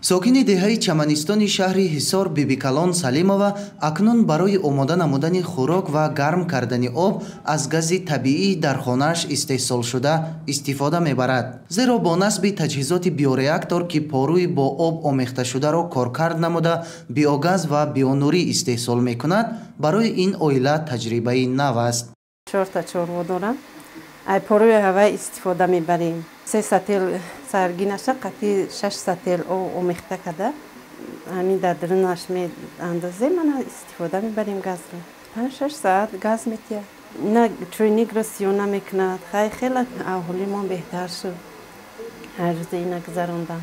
Сокини деҳаи Чаманистони шаҳри Ҳисор Бибикалон Салимова акнун барои омода намудани хӯрок ва гарм кардани об аз гази табиӣ дар хонааш истеҳсолшуда истифода мебарад. Зеро бо насби таҷҳизоти биореактор, ки порӯи бо об омехташударо коркард намуда биогаз ва бионурӣ истеҳсол мекунад, барои ин оила таҷрибаи нав аст. Чорта чорво дорам. Ай порӯи ҳавай истифода мебарем. Се сател саргинаша қати 6 сател об омехта карда, ҳамин дар дарунаш меандозем, мана истифода мебарем газро. 5-6 соат газ метиҳад. Ина чойникро сиёна мекунад. Хай, хеле аҳолимон беҳтар шуд. Ҳар рӯза ина гузарондам.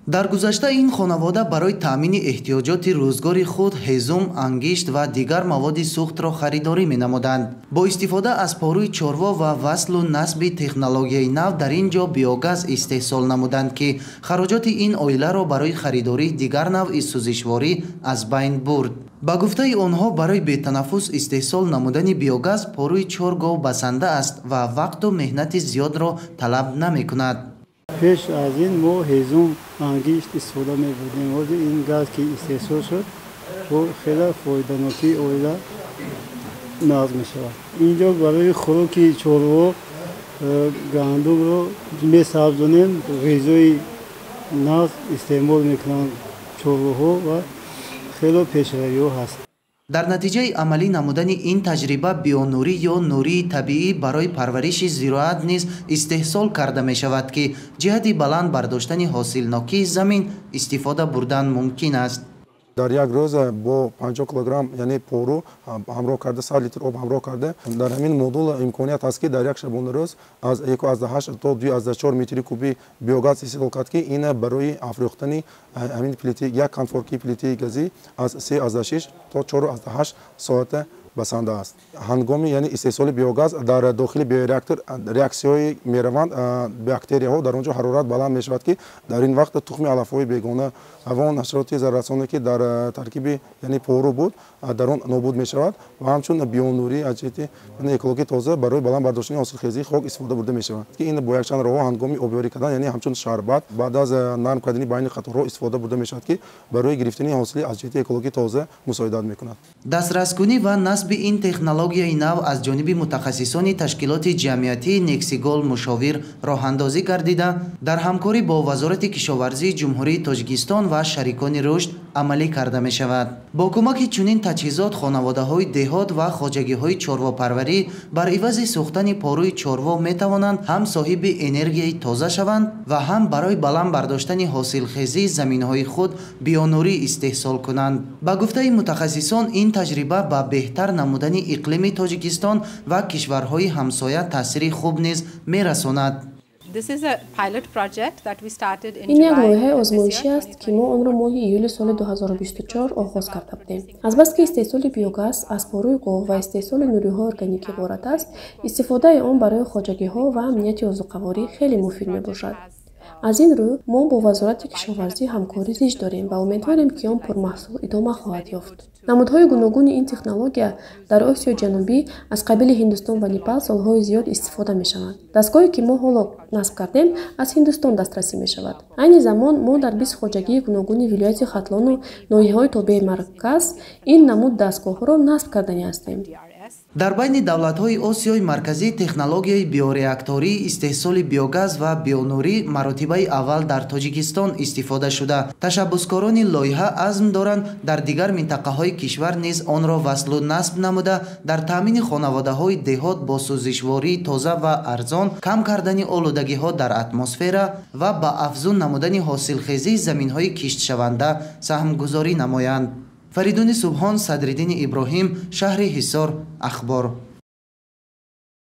Дар гузашта ин хонавода барои таъмини эҳтиёҷоти рӯзгори худ ҳезум, ангишт ва дигар маводи сӯхтро харидорӣ менамуданд. Бо истифода аз порӯи чорво ва васлу насби технологияи нав дар ин ҷо биогаз истеҳсол намуданд, ки хароҷоти ин оиларо барои харидории дигар навъи сӯзишворӣ аз байн бурд. Ба гуфтаи онҳо, барои бетанаффус истеҳсол намудани биогаз порӯи чор гов басанда аст ва вақту меҳнати зиёдро талаб намекунад. Пеш аз ин мо ҳезум, ангишт истифода мебурдем. Ҳозир ин газ ки истеҳсол шуд, бо хеле фоиданокии оила нағз мешавад. Инҷо барои хӯроки чорво гандумро месабзонем, ғизои нағз истеъмол мекунанд чорвоҳо ва хеле пешравиҳо ҳаст. Дар натиҷаи амалӣ намудани ин таҷриба бионурӣ ё нурии табиӣ барои парвариши зироат низ истеҳсол карда мешавад, ки ҷиҳати баланд бардоштани ҳосилнокии замин истифода бурдан мумкин аст. Дар як рӯз бо 50 килограмм, яъне пору ҳамроҳ карда, 100 литр об ҳамроҳ карда, дар ҳамин модул имконият ҳаст, ки дар як шабонарӯз аз 1,8 то 2,4 метри кубӣ биогаз истеҳсол кард, ки ин барои афрӯхтани ҳамин плити як конфоркии плитаи газӣ аз 3,6 то 4,8 соата басанда аст. Ҳангоми, яъне, истеҳсоли биогаз дар дохили биореактор реаксияҳое мераванд, бактерияҳо, дар он ҷо ҳарорат баланд мешавад, ки дар ин вақт тухми алафҳои бегона ва он ҳашароти зараррасоне, ки дар таркиби, яъне, пору буд, дар он нобуд мешавад ва ҳамчун бионурӣ аз ҷиҳати экологии тоза барои баланд бардоштани ҳосилхезии хок истифода бурда мешавад, ки ин бо якчанд роҳҳо ҳангоми обёрӣ кардан, яъне ҳамчун шарбат баъд аз нарм кардани байни қаторҳо истифода бурда мешавад, ки барои гирифтани ҳосили аз ҷиҳати экологии тоза мусоидат мекунад. Дастраскунӣ ва насби ин технологияи нав аз ҷониби мутахассисони ташкилоти ҷамъиятии Нексигол Мушовир роҳандозӣ гардида, дар ҳамкорӣ бо Вазорати кишоварзии Ҷумҳурии Тоҷикистон ва шарикони рушд амалӣ карда мешавад. Бо кӯмаки чунин таҷҳизот хонаводаҳои деҳот ва хоҷагиҳои чорвопарварӣ бар ивази сӯхтани порӯи чорво метавонанд ҳам соҳиби энергияи тоза шаванд ва ҳам барои баланд бардоштани ҳосилхезии заминҳои худ бионурӣ истеҳсол кунанд. Ба гуфтаи мутахассисон, ин таҷриба ба беҳтар намудани иқлими Тоҷикистон ва кишварҳои ҳамсоя таъсири хуб низ мерасонад. Ин як лоиҳаи озмоишӣ аст, ки мо онро моҳи июли соли 2024 оғоз карда будем. Азбаски истеҳсоли биогаз аз порӯи гов ва истеҳсоли нуриҳои органикӣ иборат аст, истифодаи он барои хоҷагиҳо ва амнияти озуқаворӣ хеле муфид мебошад. Аз ин рӯ мо бо Вазорати кишоварзӣ ҳамкорӣ зич дорем ва умедворем, ки он пурмаҳсул идома хоҳад ёфт. Намудҳои гуногуни ин технология дар Осиёи Ҷанубӣ аз қабили Ҳиндустон ва Непал солҳои зиёд истифода мешаванд. Дастгоҳе, ки мо ҳоло насб кардем, аз Ҳиндустон дастрасӣ мешавад. Айни замон мо дар 20 хоҷагии гуногуни вилояти Хатлону ноҳияҳои тобеи марказ ин намуд дастгоҳҳоро насб кардани ҳастем. Дар байни давлатҳои Осиёи Марказӣ технологияи биореактории истеҳсоли биогаз ва бионурӣ маротибаи аввал дар Тоҷикистон истифода шуда, ташаббускорони лоиҳа азм доранд дар дигар минтақаҳои кишвар низ онро васлу насб намуда, дар таъмини хонаводаҳои деҳот бо сӯзишвории тоза ва арзон, кам кардани олудагиҳо дар атмосфера ва ба афзун намудани ҳосилхезии заминҳои киштшаванда саҳмгузорӣ намоянд. Фаридуни Субҳон, Садриддини Иброҳим, шаҳри Ҳисор, Ахбор.